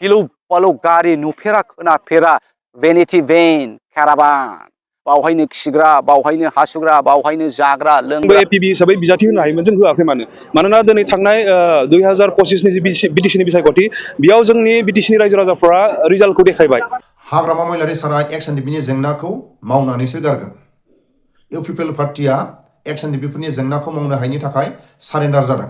गिलु बालु गारि नुफेरा खोनाफेरा भेनिटी भेन केराभान बावहायनो खिग्रा बावहायनो हासुग्रा बावहायनो जाग्रा लोंग्रा एपीबी हिसाबै बिजाथि होनो हायोमोन जों होआखै मानोना दिनै थांनाय 2025 नि बिटिसिनि बिसायख'थि बेयाव जोंनि बिटिसिनि रायजो राजाफोरा रिजाल्टखौ देखायबाय हाग्रामा महिलारि सारा एक्सएनडिपिनि जेंनाखौ मावनानैसो गारगोन UPPL पार्टिया एक्सएनडिपिफोरनि जेंनाखौ मावनो हायैनि थाखाय सारेन्डार जादों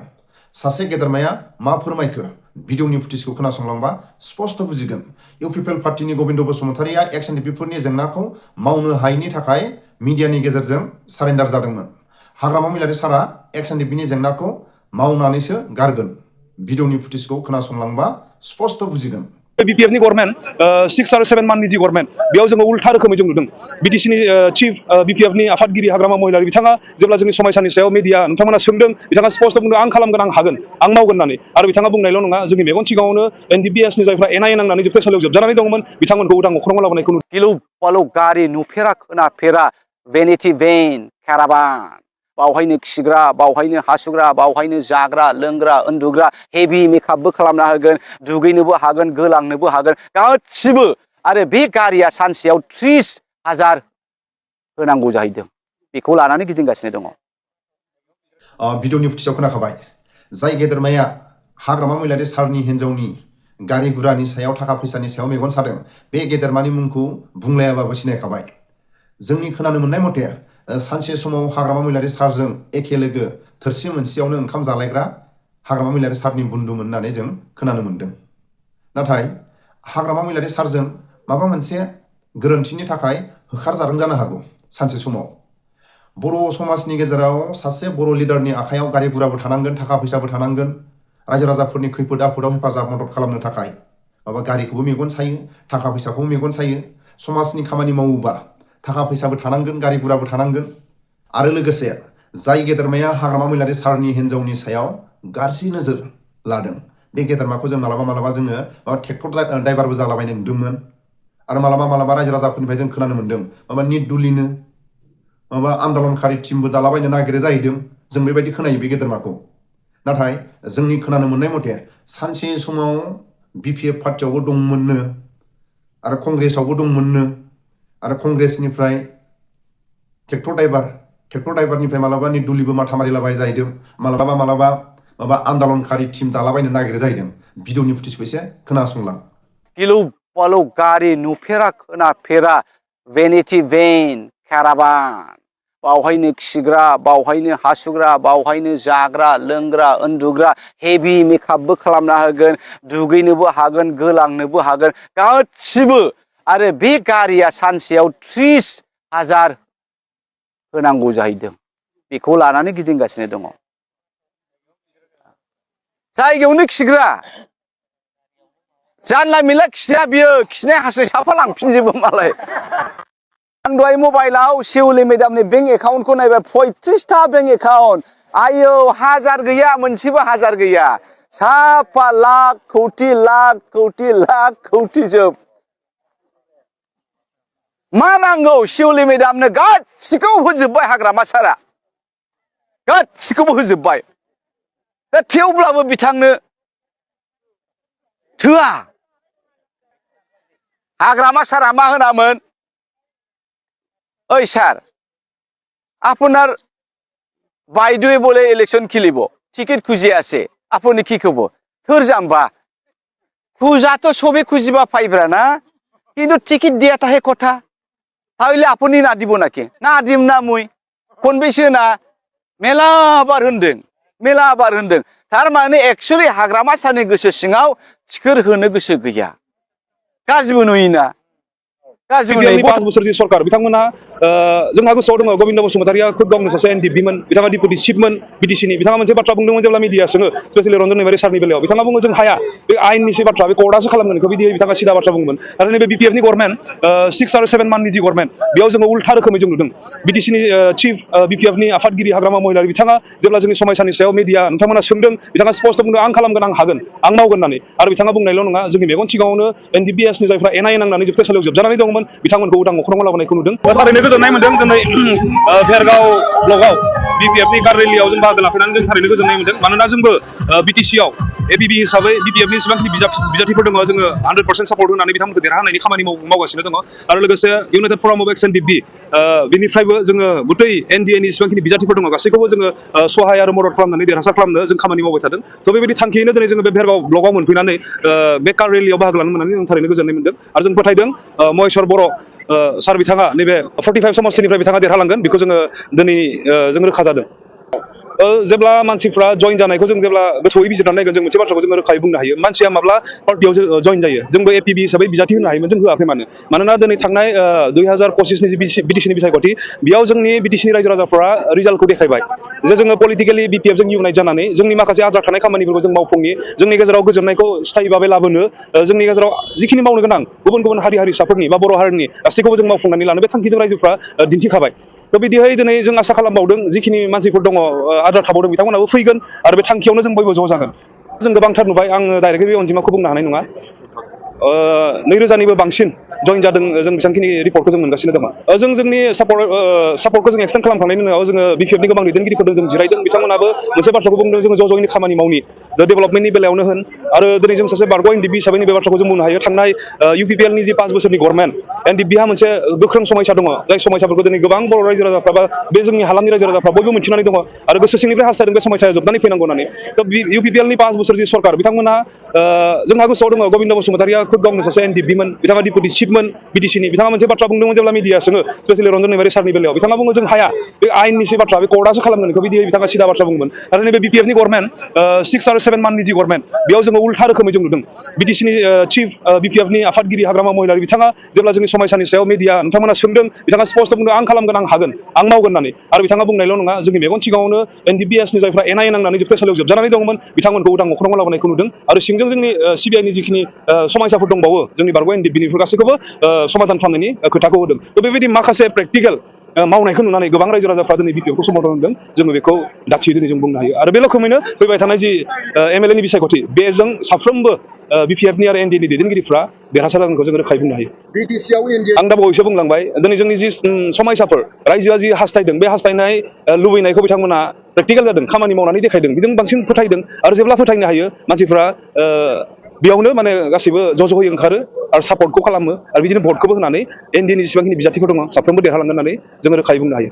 सासे गेदेरमाया मा फोरमायखो भिडिअनि फुटेजखौ खोनासंलांबा स्पष्ट बुजिगोन UPPL पार्टिनि गबिन्द बसुमतारिया एक्सएनडिपिफोरनि जेंनाखौ मावनो हायैनि थाखाय मिडियानि गेजेरजों सारेन्डार जादोंमोन हाग्रामा महिलारि सारा एक्सएनडिपिनि जेंनाखौ मावनानैसो गारगोन भिडिअनि फुटेजखौ खोनासंलांबा स्पष्ट बुजिगोन BPF नि गभर्नमेन्ट 6 आरो 7 मान्थनि जि गभर्नमेन्ट बेयाव जोङो उल्था रोखोमै जों नुदों बिटिसिनि चिफ BPF नि आफादगिरि हाग्रामा महिलारि बिथाङा जेब्ला जोंनि समायसानि सायाव मिडिया नोंथांमोना सोंदों बिथाङा स्पष्ट बुंदों आं खालामगोन आं हागोन आं मावगोन होननानै आरो बिथाङा बुंनायल' नङा जोंनि मेगन सिगाङावनो NDPS नि जायफ्रा एनआइए नांनानै जोबथेसालियाव जोबजानानै दंमोन बिथांमोनखौ उदां अख्राङाव लाबोनायखौ नुदों गिलु बालु गारि नुफेरा खोनाफेरा भेनिटी भेन केराभान बावहायनो खिग्रा बावहायनो हासुग्रा बावहायनो जाग्रा लोंग्रा उन्दुग्रा हेभि मेकआपबो खालामना होगोन दुगैनोबो हागोन गोलांनोबो हागोन गासिबो आरो बे गारिया सानसेयाव 30,000 होनांगौ जाहैदों बेखौ लानानै गिदिंगासिनो दङ भिडिअनि फुटेजाव खोनाखाबाय जाय गेदेरमाया हाग्रामा महिलारि सारनि हिन्जावनि गारि गुरानि सायाव थाखा फैसानि सायाव मेगन सादों बे गेदेरमानि मुंखौ बुंलायाबाबो सिनायखाबाय जोंनि खोनानो मोननाय मथे सानसे समाव हाग्रामा महिलारि सारजों एखे लोगो थोरसि मोनसेयावनो ओंखाम जालायग्रा हाग्रामा महिलारि सारनि बुन्दुमोन होननानै जों खोनानो मोनदों नाथाय हाग्रामा महिलारि सारजों माबा मोनसे गोरोन्थिनि थाखाय होखारजादों जानो हागौ सानसे समाव बर' समाजनि गेजेराव सासे बर' लिडारनि आखायाव गारि गुराबो थानांगोन थाखा फैसाबो थानांगोन रायजो राजाफोरनि खैफोद आफोदाव हेफाजाब मदद खालामनो थाखाय माबा गारिखौबो मेगन सायो थाखा फैसाखौबो मेगन सायो समाजनि खामानि मावोबा थाखा फैसाबो थानांगोन गारि गुराबो थानांगोन आरो लोगोसे जाय गेदेरमाया हाग्रामा महिलारि सारनि हिन्जावनि सायाव गाज्रि नोजोर लादों बे गेदेरमाखौ जों मालाबा जोङो ट्रेक्टर ड्राइभारबो जालाबायनाय नुदोंमोन आरो मालाबा रायजो राजाफोरनिफ्राय जों खोनानो मोन्दों माबा निट दुलिनो माबा आन्दलनखारि टिमबो दालाबायनो नागिरो जाहैदों जों बेबायदि खोनायो बे गेदेरमाखौ नाथाय जोंनि खोनानो मोननाय मथे सानसे समाव BPF पार्टियावबो दंमोननो आरो कंग्रेसावबो दंमोननो आरो कंग्रेसनिफ्राय ट्रेक्टर ड्राइभारनिफ्राय मालाबा निट दुलिबो माथा मारिलाबाय जाहैदों मालाबा माबा आन्दलनखारि टिम दालाबायनो नागिरो जाहैदों भिडिअनि फुटेजखौ एसे खोनासंलां गिलु बालु गारि नुफेरा खोनाफेरा भेनिटी भेन केराभान बावहायनो खिग्रा बावहायनो हासुग्रा बावहायनो जाग्रा लोंग्रा उन्दुग्रा हेभि मेकआपबो खालामना होगोन दुगैनोबो हागोन गोलांनोबो हागोन गासिबो आरो बे गारिया सानसेयाव 30,000 होनांगौ जाहैदों बेखौ लानानै गिदिंगासिनो दङ जायगायावनो खिग्रा जानला मिला खिया बियो खिनाय हासुनाय साफा लांफिनजोबो मालाय आं दहाय मबाइलाव सेउलि मेडामनि बेंक एकाउन्टखौ नायबाय 35टा बेंक एकाउन्ट आयौ 1000 गैया मोनसेबो 1000 गैया साफा लाख कौटि जोब मा नांगौ सेउलि मेडामनो गासिखौ होजोबबाय हाग्रामा सारा गासिखौबो होजोबबाय दा थेवब्लाबो बिथांनो थोआ हाग्रामा सारा मा होनामोन ओइ স্যার আপনার বাইদুয়ে বলে ইলেকশন খেলিব টিকিট খুঁজে আছে আপনি কি করব থর জাম্বা খুঁজা তো সবে খুঁজিবা পাইব্রা না কিন্তু টিকিট দিয়া তাহে কথা তাহলে আপনি না দিব নাকি না দিম না মুই কোনবেসে না মেলা আবার होनदों তার মানে एक्चुअली हाग्रामा सारनि गोसो सिङाव टिकिट होनो गोसो गैया गाज्रिबो नुयोना बिटिआरनि 5 बोसोरनि सरकार बिथांमोना जोंहा गोसोआव दङ गबिन्द बसुमतारिया खुद गावनो सासे NDPमोन बिथाङा डिपुटि चिफमोन बिटिसिनि बिथाङा मोनसे बाथ्रा बुंदोंमोन जेब्ला मिडिया सोङो स्पेसियली रन्जन दैमारि सारनि बेलायाव बिथाङा बुङो जों हाया बे आइननिसो बाथ्रा बे कर्टआसो खालामगोन बेखौ बिदि बिथाङा सिदा बाथ्रा बुंगोन आरो नैबे BPFनि गभर्नमेन्ट 6 आरो 7 मान्थनि जि गभर्नमेन्ट बेयाव जोङो उल्था रोखोमै जों नुदों बिटिसिनि चिफ BPFनि आफादगिरि हाग्रामा महिलारि बिथाङा जेब्ला जोंनि समायसानि सायाव मिडिया नोंथांमोना सोंदों बिथाङा स्पष्ट बुंदों आं खालामगोन आं हागोन आं मावगोन होननानै आरो बिथाङा बुंनायल' नङा जोंनि मेगन सिगाङावनो NDPS नि जायफ्रा एनआइए नांनानै जोबथेसालियाव जोबजानानै दंमोन बिथांमोनखौ उदां अख्राङाव लाबोनायखौ नुदों थारैनो गोजोननाय मोनदों दिनै भेरगाव ब्लकआव BPF नि कार रेलियाव जों बाहागो लाफैनानै जों थारैनो गोजोननाय मोनदों मानोना जोंबो BTC आव APB हिसाबै BPF नि जेसेबांखि बिजाथिफोर दङ जोङो 100% सापर्ट होनानै बिथांमोनखौ देरहाहोनायनि खामानि मावगासिनो दङ आरो लोगोसे इउनाइटेड फराम अफ एक्सन डिबि बिनिफ्रायबो जोङो गुतै NDA नि जेसेबांखि बिजाथिफोर दङ गासैखौबो जोङो सहाय आरो मदद खालामनानै देरहासार खालामनो जों खामानि मावबाय थादों थ' बेबायदि थांखियैनो दिनै जोङो बे भेरगाव ब्लकआव मोनफैनानै बे कार रेलियाव बाहागो लानो मोननानै जों थारैनो गोजोननाय मोनदों आरो जों फोथायदों महेश्वर बर' सार बिथाङा नैबे 45 समस्तिनिफ्राय बिथाङा देरहालांगोन बेखौ जोङो दिनै जों रोखा जादों जेब्ला मानसिफ्रा जइन जानायखौ जों जेब्ला गोथौयै बिजिरनानै नायगोन जों मोनसे बाथ्राखौ जोङो रोखायै बुंनो हायो मानसिया माब्ला पार्टियाव जइन जायो जोंबो APB हिसाबै बिजाथि होनो हायोमोन जों होआखै मानोना दिनै थांनाय 2025 नि BTC नि बिसायख'थि बेयाव जोंनि BTC नि रायजो राजाफोरा रिजाल्टखौ देखायबाय जे जोङो पलिटिकेलि BPF जों इउनाइट जानानै जोंनि माखासे आद्रा थानाय खामानिफोरखौ जों मावफुंनि जोंनि गेजेराव गोजोननायखौ स्थायि भाबै लाबोनो जोंनि गेजेराव जिखिनि मावनो गोनां गुबुन गुबुन हारि हारिसाफोरनि बा बर' हारिनि गासैखौबो जों मावफुंनानै लानो बे थांखिजों रायजोफ्रा दिन्थिखाबाय थ' बिदिहाय दिनै जों आसा खालामबावदों जिखिनि मानसिफोर दङ आद्रा थाबावदों बिथांमोनाबो फैगोन आरो बे थांखियावनो जों बयबो ज' जागोन जों गोबांथार नुबाय आङो डाइरेक्टलि बे अनजिमाखौ बुंनो हानाय नङा 2000निबो बांसिन जइन जादों जों बेसेबांखिनि रिपर्टखौ जों मोनगासिनो दङ जों जोंनि सापर्टखौ जों एक्सटेन्ड खालामखांनायनि उनाव जोङो BPF नि गोबां दैदेनगिरिफोरजों जों जिरायदों बिथांमोनाबो मोनसे बाथ्राखौ बुंदों जोङो ज' ज'यैनो खामानि मावनि डेभेलपमेन्टनि बेलायावनो होन आरो दिनै जों सासे बारग' NDP हिसाबै बे बाथ्राखौ जों बुंनो हायो थांनाय UPPL नि जि 5 बोसोरनि गभर्नमेन्ट NDPहा मोनसे गोख्रों समायसा दङ जाय समायसाफोरखौ दिनै गोबां बर' रायजो राजाफ्रा बा बे जोंनि हालामनि रायजो राजाफ्रा बयबो मिथिनानै दङ आरो गोसो सिंनिफ्राय हास्थायदों बे समायसाया जोबनानै फैनांगौ होननानै थ' UPPL नि 5 बोसोर जि सरकार बिथांमोना जोंहा गोसोआव दङ गबिन्द बसुमतारिया खुद गावनो सासे NDPमोन बिथाङा डिपुटि चिफमोन BTC नि बिथाङा मोनसे बाथ्रा बुंदोंमोन जेब्ला मिडिया सोङो स्पेसियेलि रन्जन दैमारि सारनि बेलायाव बिथाङा बुङो जों हाया बे आइननिसो बाथ्रा बे कर्टआसो खालामगोन बेखौ बिदि बिथाङा सिदा बाथ्रा बुंगोन आरो नैबे BPF नि गभर्नमेन्ट 6 आरो 7 मान्थनि जि गभर्नमेन्ट बेयाव जोङो उल्था रोखोमै जों नुदों BTC नि चिफ BPF नि आफादगिरि हाग्रामा महिलारि बिथाङा जेब्ला जोंनि समायसानि सायाव मिडिया नोंथांमोना सोंदों बिथाङा स्पष्ट बुंदों आं खालामगोन आं हागोन आं मावगोन होननानै आरो बिथाङा बुंनायल' नङा जोंनि मेगन सिगाङावनो NDPS नि जायफ्रा NIA नांनानै जोबथेसालियाव जोबजानानै दंमोन बिथांमोनखौ उदां अख्राङाव लाबोनायखौ नुदों आरो सिंजों जोंनि CBI नि जिखिनि समायसाफोर दंबावो जोंनि बारग' NDP निफोर गासैखौबो समाधान खालामनायनि खोथाखौ होदों थ' बेबायदि माखासे प्रेक्टिकेल मावनायखौ नुनानै गोबां रायजो राजाफ्रा दिनै BPF खौ समर्थन होदों जोङो बेखौ दाथियै दिनै जों बुंनो हायो आरो बे रोखोमैनो फैबाय थानाय जि MLA नि बिसायख'थि बेजों साफ्रोमबो BPF नि आरो NDA नि दैदेनगिरिफ्रा देरहासार जागोनखौ जों रोखायै बुंनो हायो आं दा बावैसो बुंलांबाय दिनै जोंनि जि समायसाफोर रायजोआ जि हास्थायदों बे हास्थायनाय लुबैनायखौ बिथांमोना प्रेक्टिकेल जादों खामानि मावनानै देखायदों बेजों बांसिन फोथायदों आरो जेब्ला फोथायनो हायो मानसिफ्रा बेयावनो माने गासैबो ज' ज'यै ओंखारो आरो सापर्टखौ खालामो आरो बिदिनो भटखौबो होनानै NDA नि जेसेबांखिनि बिजाथिफोर दङ साफ्रोमबो देरहालांगोन होननानै जोङो रोखायै बुंनो हायो